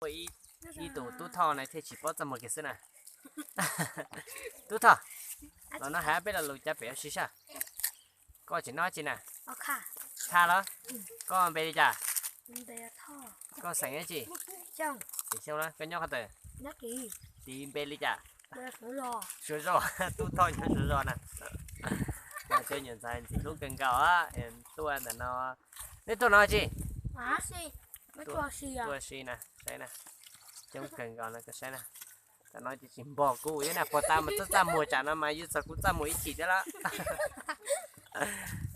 Ua ib, ib tus Tub Thoj na thiaj tsis paub txaj muag kiag xwb na. Tub Thoj, los no hais peb lo lus cov pem ua si saib. Koj tseem noj dab tsi na? Kha los? Koj npe li cas? Koj xeem dab tsi? Tim Xyooj na, koj nyob qhov twg? Tim npe li cas? Suav zos, Tub Thoj nyob Suav zos na. Cov nyuam ntxhais ntxim hlub kawg nkaus tuaj ntawm no. Nej tuaj no tsi? Tuaj si na, saib na. Coob kawg nkaus no koj saib na. Tam no ces tsis npog kuv thiab na, puag ta mas txaj txaj muag, tsam no mas yuav txog kuv txaj muag ib chim thiab lawm.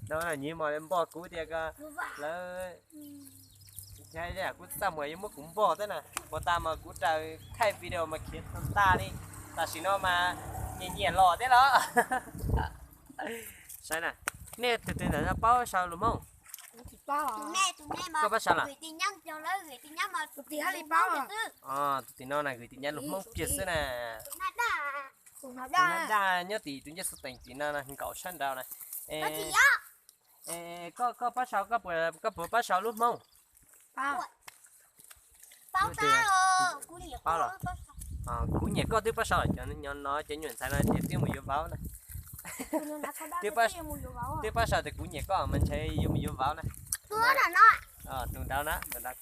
No nyiv mos npog kuv tias ko lawv, kuv txaj muag yuav muab kuv npog thiab na. Puag ta mas kuv raws thaij video mas khiav tag li, tam sim no mas nyias nyias los thiab los. Saib na, nej tus twg ntawm no paub sau lus Hmoob? Koj paub sau los? Tus tim no na, kwv tij nyab lus Hmoob kiag xwb na. Tus Hnav Daj nyob tim tus ncej xov teem tim no na, nkaum sab nraud na. Koj, koj paub sau, koj puas paub sau lub Hmoob? Kuv nyiam koj twb paub sau, cov no cov nyuam ntxhais no ces twb mus yuav vauv na. Twb paub sau tias kuv nyiam koj mas ntshe yuav mus yuav vauv na. Tus nraud na, tus nraud.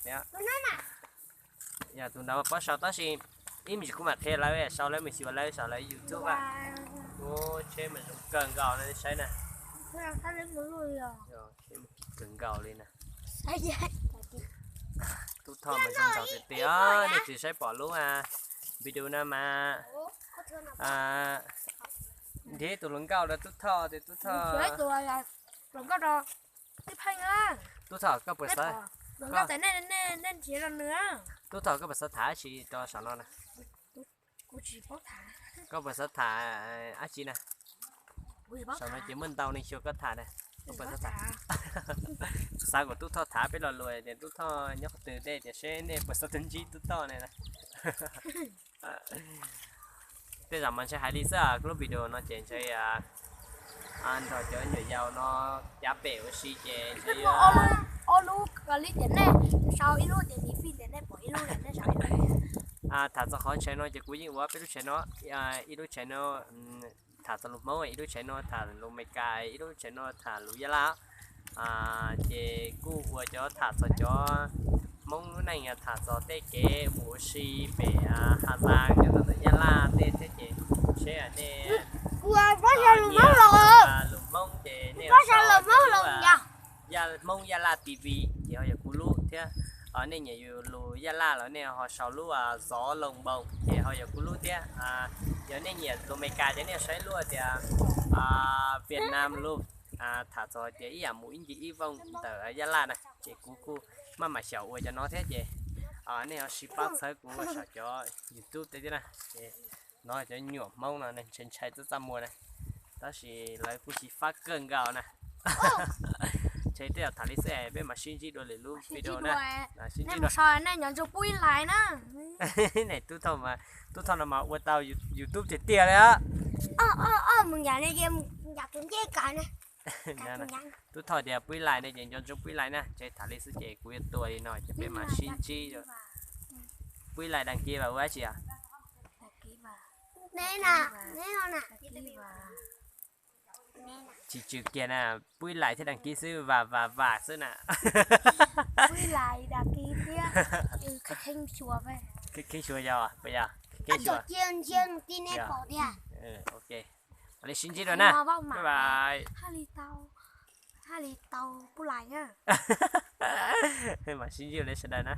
Yog tus nraud paub sau tab sis ib me ntsis kuv mam qhia lawv sau, lawv mus xyuas lawv saum lawv YouTube. Ub, tsheb mas zoo kawg nkaus no saib na. Tsheb mas kim kawg nkaus li na. Tub Thoj mas zoo nraug tiag tiag. Nej tsis saib pom lub video no mas nrhiav tus hluas nkauj rau Tub Thoj tias Tub Thoj. Tub Thoj, koj puas xav, Tub Thoj, koj puas xav tham dab tsi rau saum no na? Koj puas xav tham dab tsi na? Saum no ces muaj ntau neeg xyuas koj tham na. Koj puas xav tham? Xav kom Tub Thoj tham peb lo lus tias Tub Thoj nyob qhov twg tej, tias seb nej puas xav tuaj ntsib Tub Thoj ne na. Tej zaum mas ntshe hais li xwb, lub video no ces ntshe nrog cov nyuam yaus no cav pem ua si ces ntshe ob lub, li tias nej sau ib lub tias Miv Fij tias nej pom ib lub tias nej sau ib lub. Tham txog qhov channel no ces kuv yeej ua peb lub channel no, ib lub channel no tham txog lus Hmoob, ib lub channel no tham lus Amelikas, ib lub channel no tham lus Yaj Laj. Ces kuj ua cov tham txog cov Hmoob lub neej, tham txog tej kev mus ua si pem Has Zaj nyob rau ntawm Yaj Laj tej thiab ces seb nej lus Hmoob ces nej Hmoob Yaj Laj T V ces ho yog kuv lub thiab. Nej nyiam yus lus Yaj Laj los nej ho sau lub Zov Loos Npoos ces ho yog kuv lub thiab. Yog nej nyiam lus Amelikas ces nej sau ib lub tias Vietnam lus, tham txog tias ib yam mus ib ncig ib vooj ntawm Yaj Laj na, ces kuv kuj maj mam xyaum ua cov no thiab ces nej ho sib pab txhawb kuv saum cov YouTube tej thiab na. Ces no cov nyuam Hmoob no ntshai ntshai txaj txaj muag na, tab sis lawv kuj sib fab kawg nkaus na. Ntshe tej zaum tham li xwb, peb mam sib ntsib dua lwm lub video na. Sib ntsib dua. Tub Thoj, Tub Thoj no mas ua tau YouTube tiag tiag li. Tub Thoj tias pub ib like ne ces nco ntsoov pub ib like na, ntshe tham li xwb ces kuv yuav tua li no ces peb mam sib ntsib. Pub ib like, đăng ký và ua dab tsi os? Tsis tswm kiag na, pub ib like thiab đăng ký xwb, và và và xwb na. Kheeb xyuas yog puas yog? Kheeb xyuas. Ok, li sib ntsib dua na. Bye bye. Mam sib ntsib dua sawv daws na.